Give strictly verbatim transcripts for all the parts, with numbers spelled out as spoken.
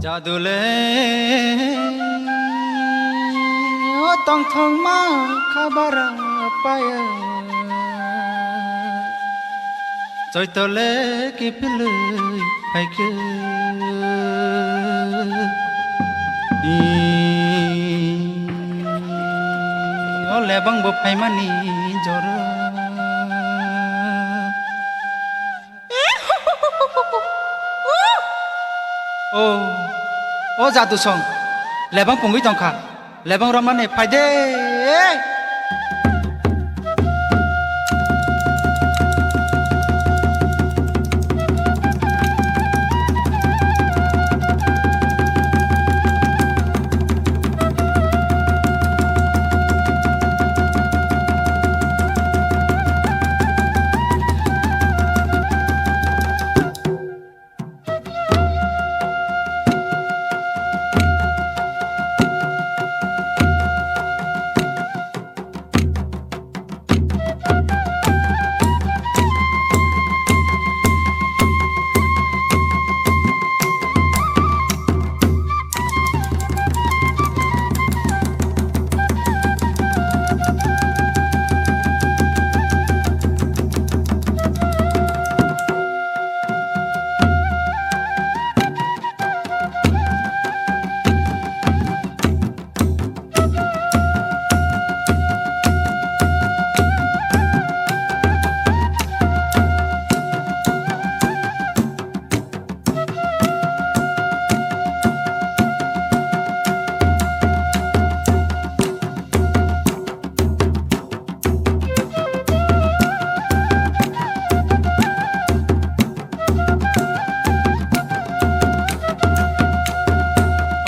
Jadule o tongthokma khabara paya. Choitole kiphilwi phaikhe. O lebang bo phaimani jora. O, o jadusong, lebang pungwi tongkha, lebang romani phaide.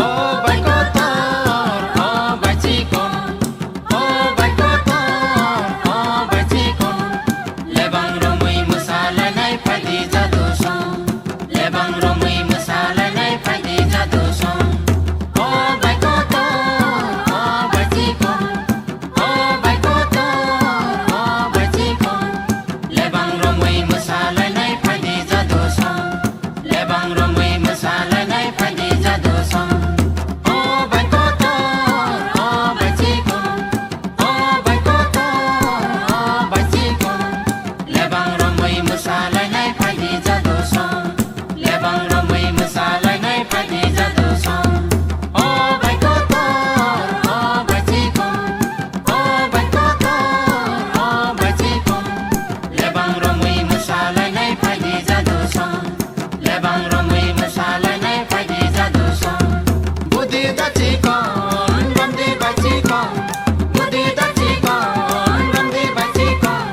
O bai kotor, o bai chikon, o bai kotor, o bai chikon, lebang romwi mwsalainai phaidi jadusong, lebang romwi mwsalainai phaidi jadusong. O bai kotor, o bai chikon, o bai kotor, o bai chikon, lebang romwi mwsalainai phaidi jadusong, lebang romwi mwsalainai phaidi jadusong. O bai kotor, o bai chikon, o bai kotor, o bai chikon, lebang romwi mwsalainai phaidi jadusong, lebang romwi mwsalainai phaidi jadusong. O bai kotor, o bai chikon, o bai kotor, o bai chikon, lebang romwi mwsalainai phaidi jadusong, lebang romwi mwsalainai phaidi jadusong. Budi da chikon, romdi bai chikon, budi da chikon, romdi bai chikon,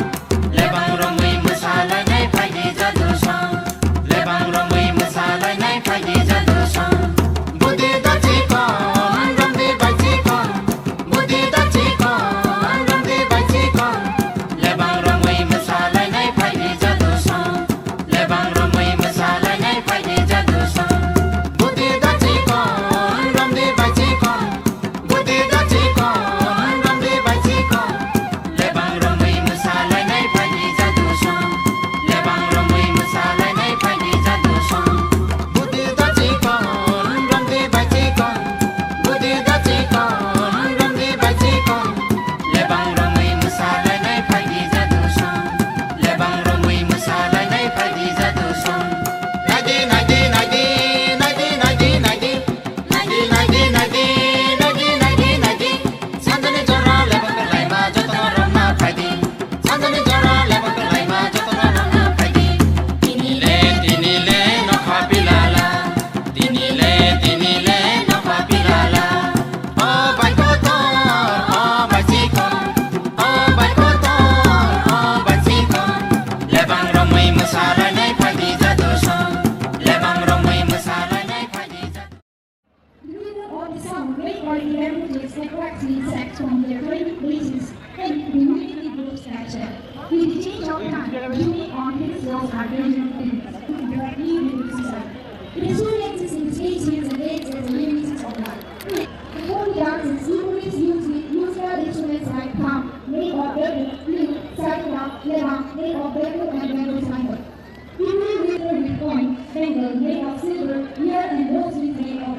lebang romwi mwsalainai phaidi jadusong, lebang romwi mwsalainai phaidi jadusong. Budi da chikon, romdi bai chikon, budi da chikon, romdi bai chikon, lebang romwi mwsalainai phaidi jadusong, lebang romwi mwsalainai phaidi jadusong. Budi da chikon, romdi bai chikon, budi da chikon, romdi bai chikon, lebang romwi mwsalainai phaidi jadusong, lebang romwi mwsalainai phaidi jadusong. Budi da chikon, romdi bai chikon, budi da chikon, romdi bai chikon, lebang romwi mwsalainai phaidi jadusong, lebang romwi mwsalainai phaidi jadusong. Naidi, naidi, naidi, naidi, naidi, naidi. Nagi, nagi, nagi, nagi, nagi, nagi. Sanjani jora lebang kwlaima jotono romna phaidi. Sanjani jora lebang kwlaima jotono romna phaidi. Tini le, tini le, nokha pilala. Tini le, tini le, nokha pilala. O bai kotor, o bai chikon. O bai kotor, o bai chikon. Lebang romwi mwsalainai phaidi jadusong. Lebang romwi mwsalainai phaidi jadusong. The rhythm of the song made for the damages attracts the insects from their training places and immediately grows faster. With the change of time, Jimmy on his skills are gradually finished. It is too late to sing stage tunes and dance as the remixes of life. Before the dance, students use the musical instruments like pam, made of bamboo, flute, sarikam, lebang, made of bamboo and bamboo cymbal. People with their coin, bangle, made of silver, ear and nose rings made of